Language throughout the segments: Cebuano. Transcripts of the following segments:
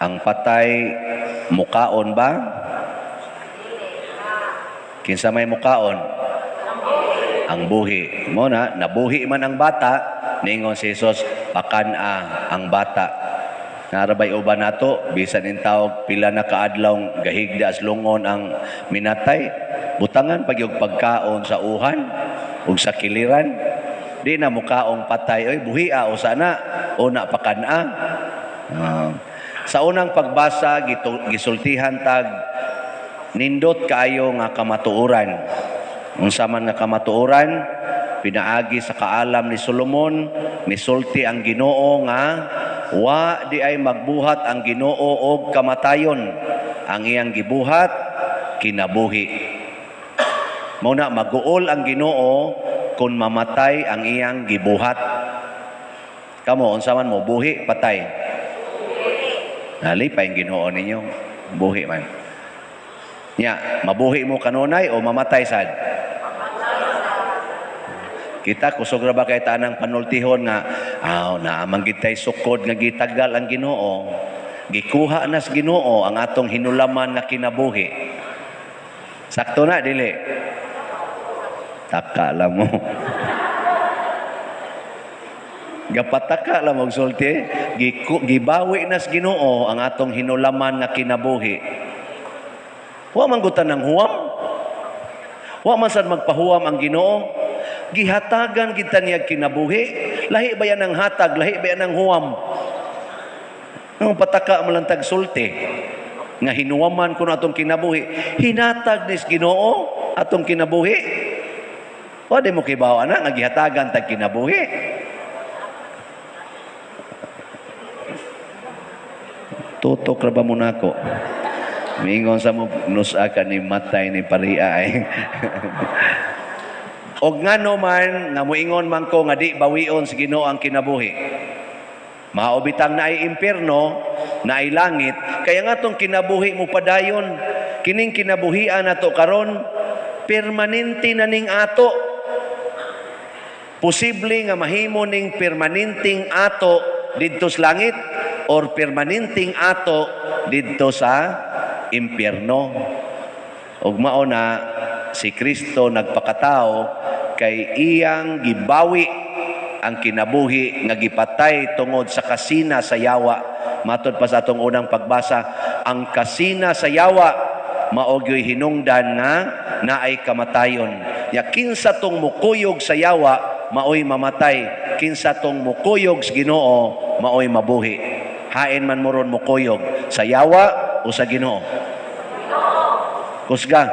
Ang patay mukaon ba? Kinsa may mukaon? Ang buhi. Mao na, nabuhi man ang bata, ningon si Jesus, "Pakan-a ang bata." Naa ra bay uban nato, bisan intawog pila na kaadlaw gahigda sa lungon ang minatay, butangan pa gyud pagkaon sa uhan ug sa kiliran. Di na mukaong patay, oy, buhia usa na, una pakan-a. Ah. Sa unang pagbasa gisultihan tag nindot kaayo nga kamatuoran. Unsa man nga kamatuoran? Pinaagi sa kaalam ni Solomon, misulti ang Ginoo nga wa diay magbuhat ang Ginoo og kamatayon. Ang iyang gibuhat, kinabuhi. Mao na maguol ang Ginoo kung mamatay ang iyang gibuhat. Kamo, unsa man mo, buhi, patay? Nalipay ang Ginoo ninyo, buhi man. Nya, mabuhi mo kanunay o mamatay sad? Kita kusog ra ba kay tanang panultihon nga aw naa man gid tay sukod nga gitagal ang Ginoo. Gikuha nas Ginoo ang atong hinulaman nga kinabuhi. Sakto na, dili? Taka lang mo. Gapataka lang og sulti, gibawi nas Ginoo ang atong hinulaman nga kinabuhi. Wa man gutan ng huwam. Wa man sad magpahuwam ang Ginoo. Gihatagan kita niya kinabuhi. Lahi ba yan ang hatag? Lahi ba yan ang huwam? Ang pataka mo lang tag sulti nga hinuwaman kuno atong kinabuhi. Hinatag nis Ginoo atong kinabuhi. Wa di mo kibaw ana nga gihatagan tag kinabuhi. Tutok ra ba mo nako? Mingon sa mo nusa ka ni matay ni paria ay. Og ngano man nga moingon man ko nga di bawion sa Ginoo ang kinabuhi. Mao bitang naay impierno, naay langit, kaya nga tong kinabuhi mo padayon. Kining kinabuhian nato karon permanente na ning ato. Posible nga mahimo ning permanenteng ato didto sa langit or permanenteng ato didto sa impierno. Ug mao na si Kristo nagpakatao kay iyang gibawi ang kinabuhi nga gipatay tungod sa kasina sa yawa. Matod pa sa atong unang pagbasa, ang kasina sa yawa mao gyoy hinungdan nga naay kamatayon. Ya kinsa tong mukuyog sa yawa maoy mamatay, kinsa tong mukuyog sa Ginoo maoy mabuhi. Hain man mo ron, mukuyog sa yawa o sa Ginoo? Kusga.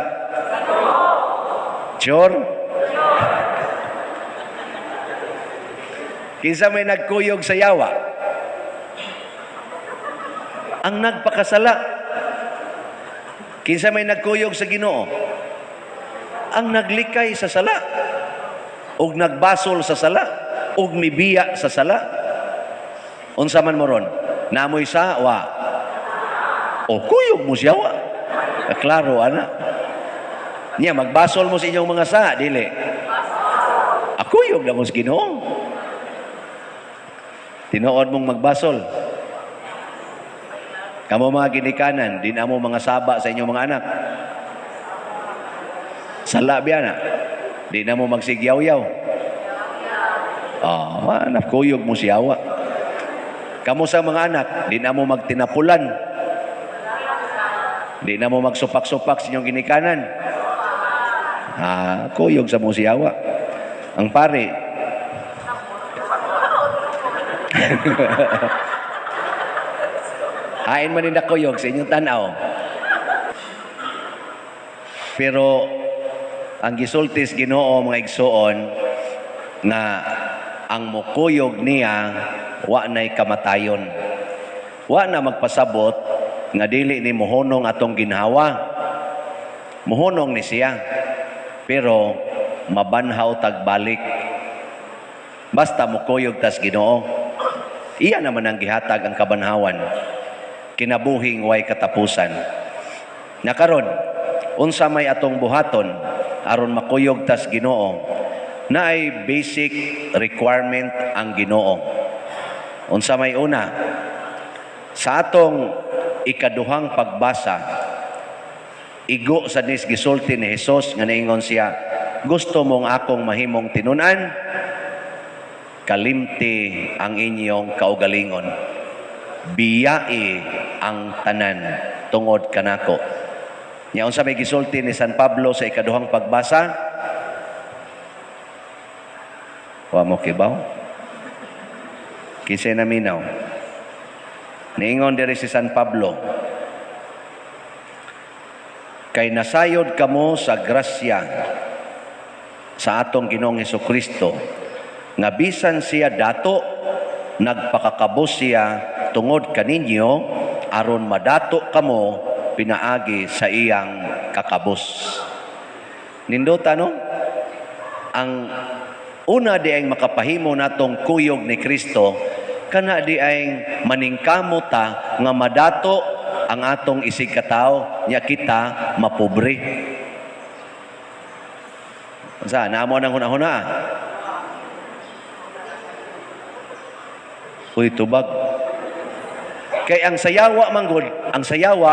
Sure? Kinsa may nagkuyog sa yawa? Ang nagpakasala. Kinsa may nagkuyog sa Ginoo? Ang naglikay sa sala. Og nagbasol sa sala. Og mibiya sa sala. Unsa man mo ron? Namoy sa wa. O kuyog mo siya wa. Klaro ana. Niya magbasol mo sa inyong mga sa, dili? Akuyog na mo sa Ginoo. Tinuod mong magbasol. Kamo mga ginikanan, di na mo mga saba sa inyong mga anak. Sala biya na. Di na mo magsigyaw-yaw. Ah, anak, kuyog mo siyawa. Kamo sa mga anak, di na mo magtinapulan. Di na mo magsupak-supak sa inyong ginikanan. Ah, kuyog sa mo siyawa. Ang pare, hain man nila kuyog sa inyong tanaw. Pero ang gisultis Ginoo, mga igsuon, nga ang mukuyog niya wa na'y kamatayon. Wa na magpasabot nga dili ni mohonong atong ginhawa. Mohonong ni siya. Pero mabanhaw tagbalik. Basta mukuyog tas Ginoo. Iya naman ang gihatag ang kabanhawan. Kinabuhing way katapusan. Nakaron, unsa may atong buhaton aron makuyog tas Ginoo? Naay basic requirement ang Ginoo. Unsa may una? Sa atong ikaduhang pagbasa, igo sa nis gisulti ni Jesus nga niingon siya, "Gusto mong akong mahimong tinunan? Kalimti ang inyong kaugalingon. Biyai ang tanan tungod kanako." Nya unsa may gisulti ni San Pablo sa ikaduhang pagbasa? Wa mo kibaw? Kinsay naminaw? Niingon diri si San Pablo, "Kay nasayod kamo sa grasya sa atong Ginoong Hesukristo, nga bisan siya dato, nagpakakabos siya tungod kaninyo aron madato kamo pinaagi sa iyang kakabos." Nindota, no? Ang una di ay makapahimo natong kuyog ni Kristo, kana di ay maningkamo ta nga madato ang atong isig katawo, nya kita mapobre. Unsa naamo nang hunahuna? Uy, tubag. Kay ang sayawa manggod, ang sayawa,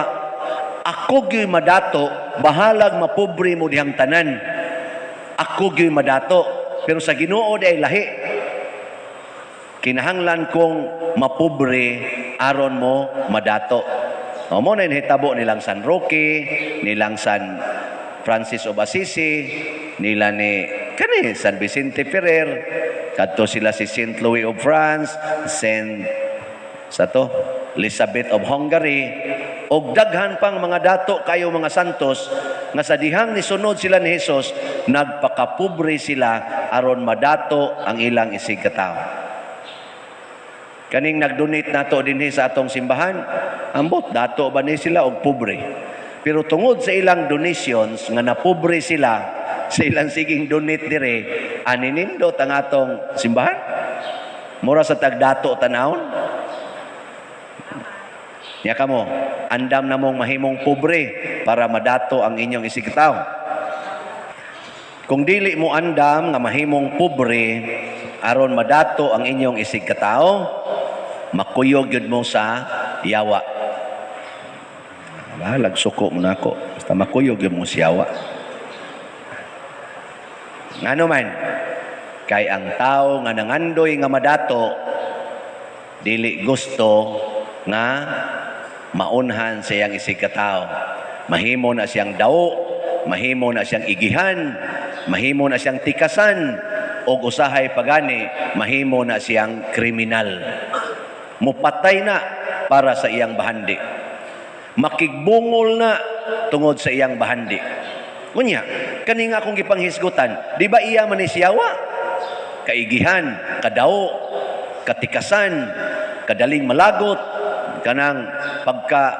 ako gyud madato, bahalag mapobre mo dihang tanan. Ako gyud madato, pero sa Ginoo di ay lahi. Kinahanglan kong mapobre aron mo madato. O mo na hitabo nilang San Roque, nilang San Francis of Assisi, nila ni kani San Vicente Ferrer, kadto sila si Saint Louis of France, Saint sa to, Elizabeth of Hungary, og daghan pang mga dato kayo mga santos nga sa dihang nisunod sila ni Jesus, nagpakapobre sila aron madato ang ilang isig katawo. Kaning nagdonate nato dinhi sa atong simbahan, ambot dato ba ni sila og pobre. Pero tungod sa ilang donations nga napobre sila sa ilang siging donate dire, ani nindot ang atong simbahan. Mura sa tagdato tanawon. Nya kamo, andam na mong mahimong pobre para madato ang inyong isig katawo. Kung dili mo andam nga mahimong pobre aron madato ang inyong isig katawo, makuyog yun mo sa yawa. Bahalag suko mo nako. Basta makuyog yun mo sa yawa. Ngano man, kay ang tao nga nangandoy nga madato, dili gusto nga maunhan sa iyang isig katawo. Mahimo na siyang daw, mahimo na siyang igihan, mahimo na siyang tikasan, og usahay pagani, mahimo na siyang kriminal. Mupatay na para sa iyang bahandi. Makigbungol na tungod sa iyang bahandi. Unya, kani nga akong gipanghisgutan, di ba iya man ni siyawa? Kaigihan, kadao, katikasan, kadaling malagot, kanang pagka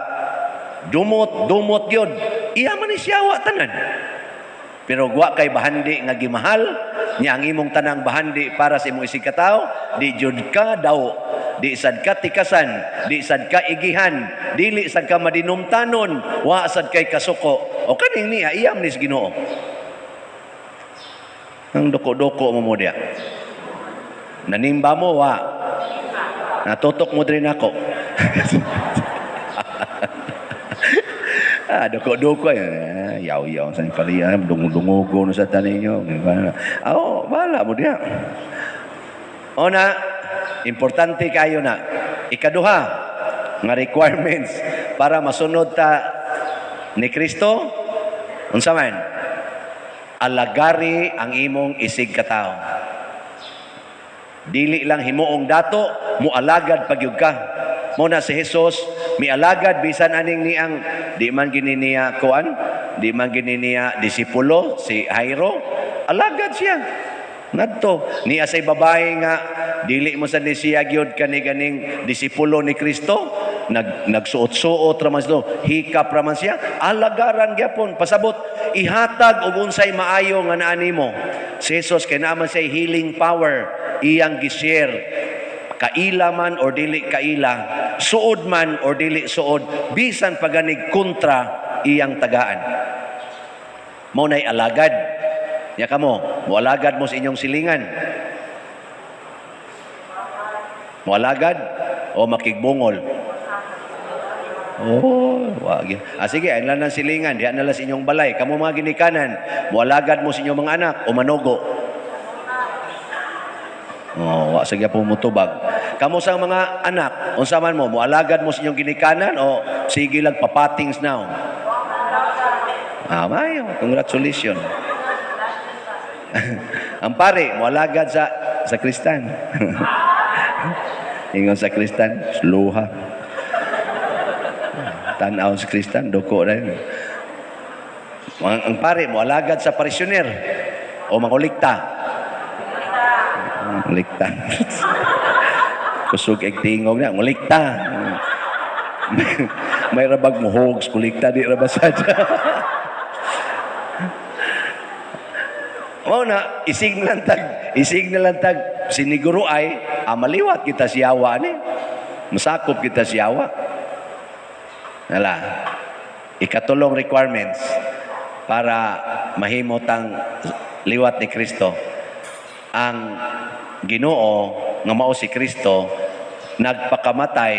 dumot, dumot gyud, iya man ni siyawa tanan. Pero wa kay bahandi nga gimahal, nya ang imong tanang bahandi para sa imong isig katawo, di jud ka daw, di sad ka tikasan, di sad ka igihan, dili sad ka madinumtanon, wa sad kay kasuko. O kaning niya, iyam ni sa Ginoo. Ang doko-doko mo mo diya. Nanimba mo, wa. Natutok mo din ako. Doko-doko. Yaw-yaw sa paliya. Dungo-dungo no sa tanin nyo. Oh, bahala mo diya. O na, importante kayo na. Ikaduha, nga requirements para masunod ta ni Kristo, unsa man? Alagari ang imong isig katawo. Dili lang himuong dato, mualagad pagyud ka. Mo na si Jesus, mialagad bisan aning niang di man gini niya kuan, di man gini niya disipulo si Jairo, alagad siya. Ngadto niya say babae nga dili mo sa ni siya gyud kani ganing disipulo ni Kristo, nagsuot-suot ra man siya, hikap ra man siya, alagaran gyapon pasabot ihatag og unsay maayo nga naa nimo. Si Jesus kay naa man siya healing power, iyang gi-share kaila man or dili kaila, suod man or dili suod, bisan paganig kontra iyang tagaan. Mao nay alagad. Nya kamo, moalagad mo sa inyong silingan. Moalagad o makigbungol? Oh, wag. Ah, sige, ay lang ng silingan, diha na lang sa inyong balay. Kamo mga ginikanan, mualagad mo sa inyong mga anak o manugo? Oh, wa sige po mutubag. Kamo sa mga anak, unsa man mo, mualagad mo sa inyong ginikanan o sige lang papatings now? Ah, mayo, congratulations. Ang pare, mualagad sa sakristan. Ingon sakristan, sluha. Tanaw sa sakristan, duko na yun. Ang pare, mualagad sa parisyuner o mangulikta? Mangulikta. Kusog eg tingog na, ngulikta. May rabag mo hogs, kulikta, di rabasad. Mao na, isig na lang tag, siniguro ay, maliwat kita siyawa ni. Masakop kita siyawa. Nala, ikatulong requirements para mahimot ang liwat ni Kristo. Ang Ginoo nga mao si Kristo nagpakamatay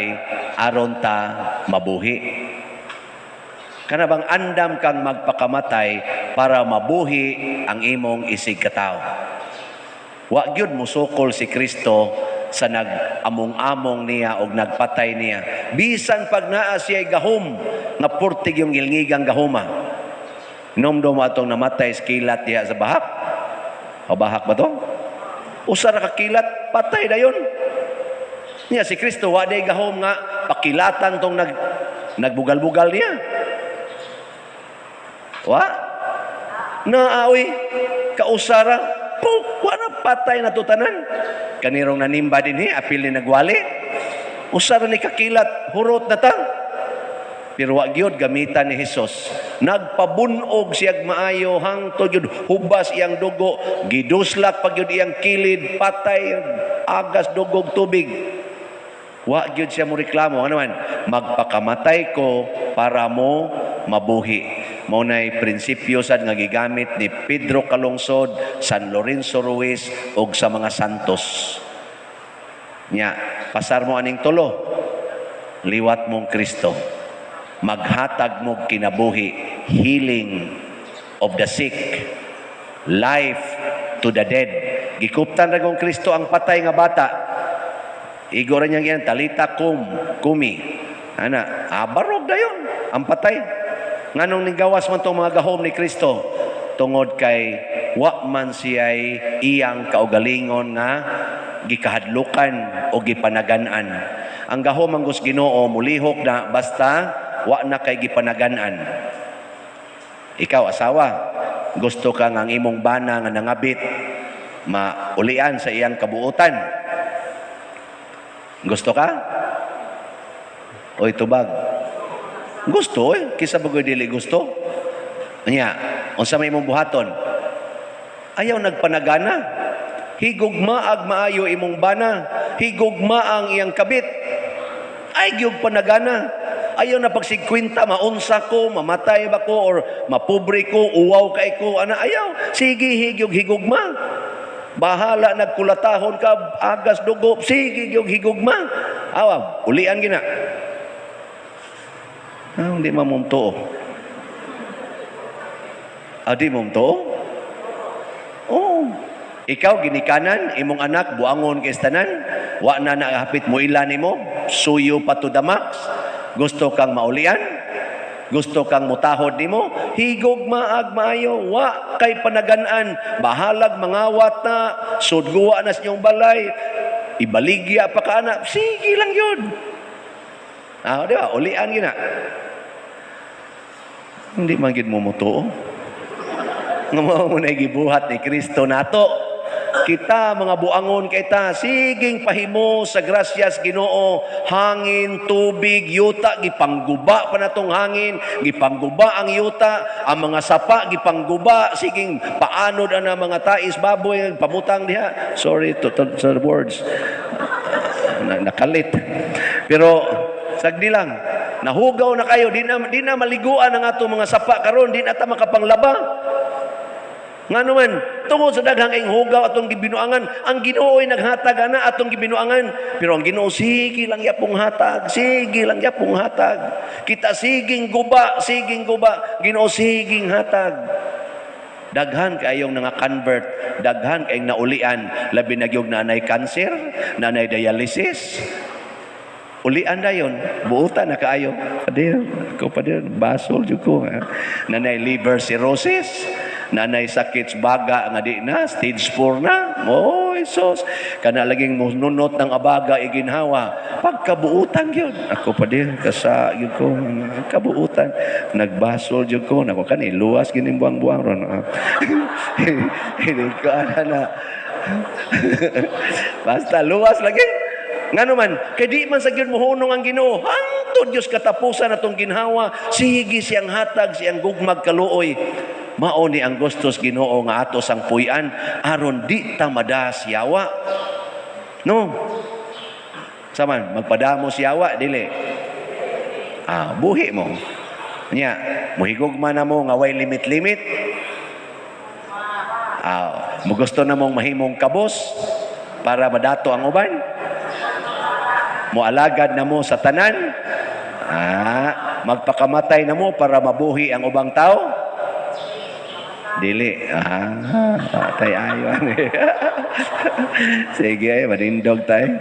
aron ta mabuhi. Kana bang andam kang magpakamatay para mabuhi ang imong isig katawo? Wa gyud musukol si Kristo sa nag-among-among niya og nagpatay niya. Bisan pag naa siya gahom nga purtig yung gilngigang gahoma. Inomdom atong namatay sa kilat diha sa bahak. O bahak ba to? Usa ra ka kilat, patay dayon. Niya si Kristo wa day gahom nga pakilatan tong nagbugal-bugal niya. Wa? Naaoy kausara, puk, wa na, patay na to tanan. Kanirong nanimba dinhi, apil ni nagwali. Usara ni kakilat, hurot na ta. Pero wa gyud gamitan ni Hesus. Nagpabunog siyag maayo hangtod gyud hubas iyang dugo, giduslak pa gyud iyang kilid, patay agas dugog tubig. Wa gyud siya mo reklamo. Ano man, magpakamatay ko para mo mabuhi. Mao nay prinsipyo sad nga gigamit ni Pedro Calungsod, San Lorenzo Ruiz ug sa mga santos. Nya, pasar mo aning tulo. Liwat mong Kristo. Maghatag mo kinabuhi, healing of the sick, life to the dead. Gikuptan ra kong Kristo ang patay nga bata. Igo ra niyang yan, talita kum, kumi. Ana, barog dayon ang patay. Nganong nigawas man tong mga gahom ni Kristo? Tungod kay wa man siya'y iyang kaugalingon nga gikahadlukan o gipanagan-an. Ang gahom ang gus Ginoo mulihok na basta wa na kay gipanagan-an. Ikaw asawa, gusto ka nga ang imong bana nga nangabit maulian sa iyang kabuutan. Gusto ka? Oy, tubag. Gusto eh. Kisa bagoy dili gusto. Nya, unsa may imong buhaton? Ayaw nagpanagana. Higugma ag maayo imong bana. Higugma ang iyang kabit. Ay gyud panagana. Ayaw na pagsigkwenta, maunsa ko, mamatay ba ko, or mapobre ko, uwaw kay ko, ana, ayaw. Sige, higyog higugma. Bahala nagkulatahon ka, agas dugo, sige gyud higugma. Awa, ulian gina. Ah, hindi mamumtuo. Ah, di mumtuo? Oo. Ikaw, ginikanan, imong anak, buangon kay tanan, wa na nahapit mo ila nimo, suyo pa to the max, gusto kang maulian, gusto kang mutahod nimo, higog maag maayo, wa kay panagan-an, bahalag mangawat na, sudguwa na sa inyong balay, ibaligya pa ka na, sige lang yun. Ah, di ba? Ulian gina. Hindi man gid mo mutuo. Nga mao mo na gibuhat ni Kristo nato. Kita mga buangon kay ta, siging pahimo sa grasyas Ginoo, hangin, tubig, yuta, gipangguba pa natong hangin, gipangguba ang yuta, ang mga sapa gipangguba, siging paanod ana mga tais baboy pamutang diha. Sorry to the words. Nakalit. Pero sagdi lang, nahugaw na kayo, di na maliguan ang atong mga sapa karon, di na ta makapanglaba. Ngano man, tungod sa daghang kayong hugaw atong gibinuangan, ang Ginoo ay naghatag ana atong gibinuangan. Pero ang Ginoo sige lang yapong hatag, sige lang yapong hatag. Kita siging guba, siging guba, Ginoo siging hatag. Daghan kayong nga convert, daghan kayong naulian, labi na gyud na cancer, naanay dialysis. Ulian dayon, buutan na kaayo. Pader, ako pader, basol jud ko. Ha? Nanay liver cirrhosis, nanay sakit sa baga nga di na, stage 4 na. Oh, Jesus. Kana laging nunot ng abaga iginhawa. Pagkabuutan yun. Ako pader, kasa yun ko, kabuutan. Nagbasol jud ko. Nako kani, luwas gining buang-buang ron. Ah. Hindi ko ana na. Basta luwas lagi. Ngano man, kay di man sa gyud mohunong ang Ginoo. Hangtod Dios katapusan atong ginhawa, sige siyang hatag, siyang gugmag kaluoy. Mao ni ang gustos Ginoo nga ato sang puy-an aron di ta mada sa yawa. No. Saman, magpadamo si yawa dili. Ah, buhi mo. Nya, muhigugma na mo nga way limit-limit. Ah, mo gusto na mong mahimong kabos para madato ang uban. Moalagad na mo sa tanan. Ah, magpakamatay na mo para mabuhi ang ubang tao. Dili. Ah, patay ayo. Sige, manindog tayo.